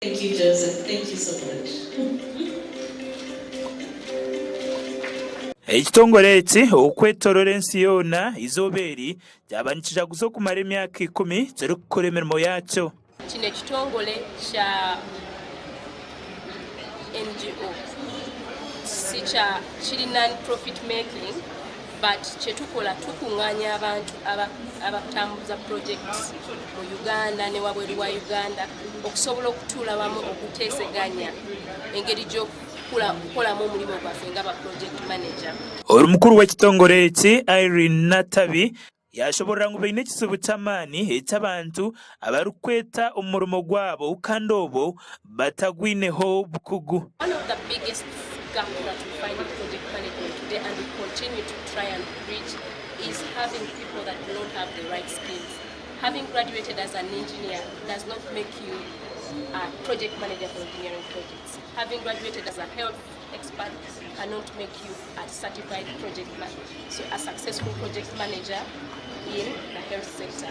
Thank you Joseph, thank you so much. Ekitongore eki okwetorora ensi yoona eizooba eri kyaba nikijaguza okumara emyaka ikumi kirikukora emirimo yaakyo. Kino ekitongore kya NGO si kya kiri non profit making but kyetukola tukunganya abantu abatambuza projects mu Uganda ne wabweru wa Uganda okusobola okutuula wamu okuteeseganya engeri gy'okukolamu omulimu gwaffe nga ba project manager. Ori mukuru w'ekitongore eki, Irene Natabi, yaashoboorora ngu baine ekizibu ky'amaani eky'abantu abarikweta omu murimo gwabo kandi obwo batagwineho bukugu. One of the biggest gap that we find in project management today and we continue to try and bridge is having people that do not have the right skills. Having graduated as an engineer does not make you a project manager for engineering projects. Having graduated as a health expert cannot make you a certified project manager, so a successful project manager in the health sector.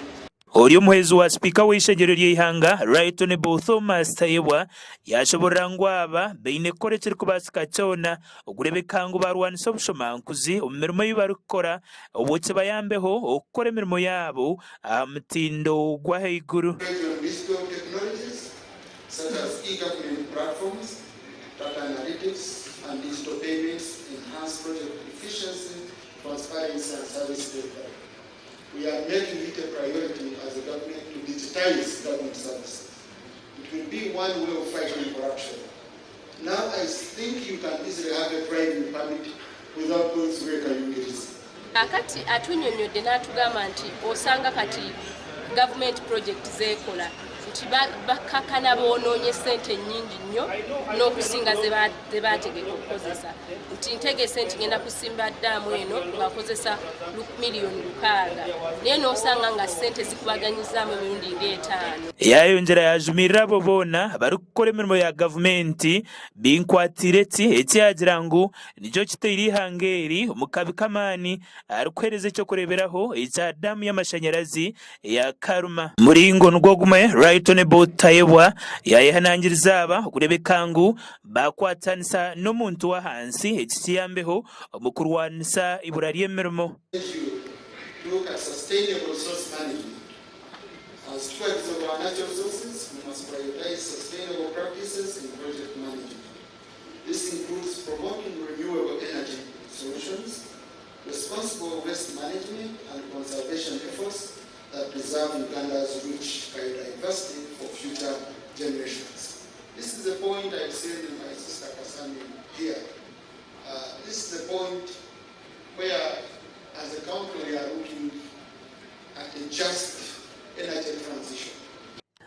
Ori omuhwezi wa sipiika w'eishengyero ry'eihanga, Right Honourable Thomas Tayebwa yaashoboorora ngu aba baine kukora ekirikubaasika kyona okureebeka ngu baarwanisa obushomankuzi omu mirimo ei barikukora obwo kibayambeho okukora emirimo yaabo aha mutindo gw'ahaiguru. such as e-government platforms, data analytics, and digital payments enhance project efficiency, transparency, and service delivery. We are making it a priority as a government to digitize government services. It will be one way of fighting corruption. Now I think you can easily have a driving permit without going through a kayungirizi. Kakati atunyonyodde n'atugamba nti osanga kati gavumenti project zeekola nti bakakana boonoonye ssente nnyingi nnyo n'okusinga ze baategeka okukozesa nti ntegese nti ngenda kusimba ddaamu eno ng'akozesa miliyoni lukaaga naye n'osanga nga ssente zikubaganyizaamu emirundi ng'etaano. Yaayongyera yaajumirira abo boona abarikukora emirimo ya gavumenti binkwatire ki eki yaagira ngu nikyo kitaire eihanga eri omu kabi k'amaani arikuheereza eky'okureeberaho ekya daamu y'amashanyarazi eya Karuma. Muringo nigwo gumwe, Right Honourable Tayebwa yaayehanangiriza aba okureebeka ngu baakwatanisa n'omuntu w'ahansi eki kiyambeho omu kurwanisa eibura ry'emirimo. Thank you to look at sustainable resource management. As stewards of our natural resources, we must prioritize sustainable practices in project management. This includes promoting renewable energy solutions, responsible waste management and conservation efforts that preserve Uganda's rich biodiversity for future generations. This is the point I said my sister Kasami here. Uh, this is the point where, as a country, we are looking at a just energy transition.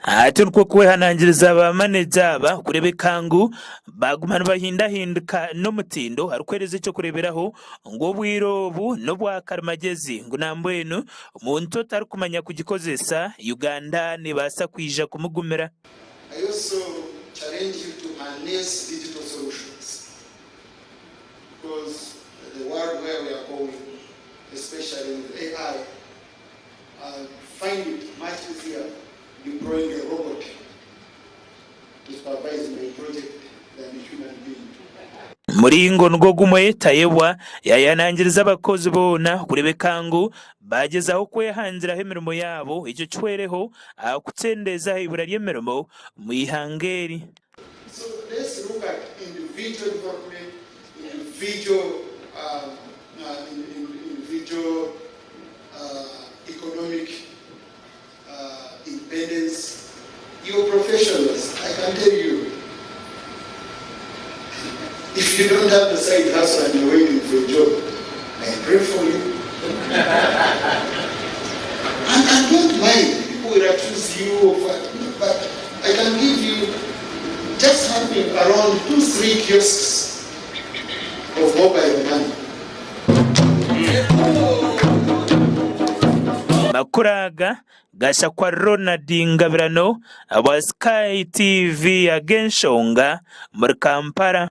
Ati nikwo kwehanangiriza ba maneja aba kureebeka ngu baaguma nibahindahinduka n'omutindo arikuheereza eky'okureeberaho ngu obwire obu n'obwa karimagyezi ngu nambwenu omuntu otarikumanya kugikozesa Uganda nebaasa kwija kumugumira. I also challenge you to harness digital solutions because the world where we are going, especially with AI, I find it much easier deploying a robot to supervise my project than a human being. Muringo nigwo gumwe, Tayebwa yaayehanangiriza abakozi boona kureebeka ngu baagyezaho kwehangiraho emirimo yaabo ekyo kihwereho aha kukyendeeza aha ibura ry'emirimo omu ihanga eri. So let's look at individual development, individual, um, uh, individual uh, economic uh, independence. You're professionals, I can tell you. If you don't have a side hustle and you're waiting for a job, I pray for you. and I don't mind. People will accuse you of, but I can give you just having around two, three kiosks of mobile money. Amakuru aga gashakwa Ronald Ngabirano ahabwa Sky TV ag'enshonga omuri Kampala.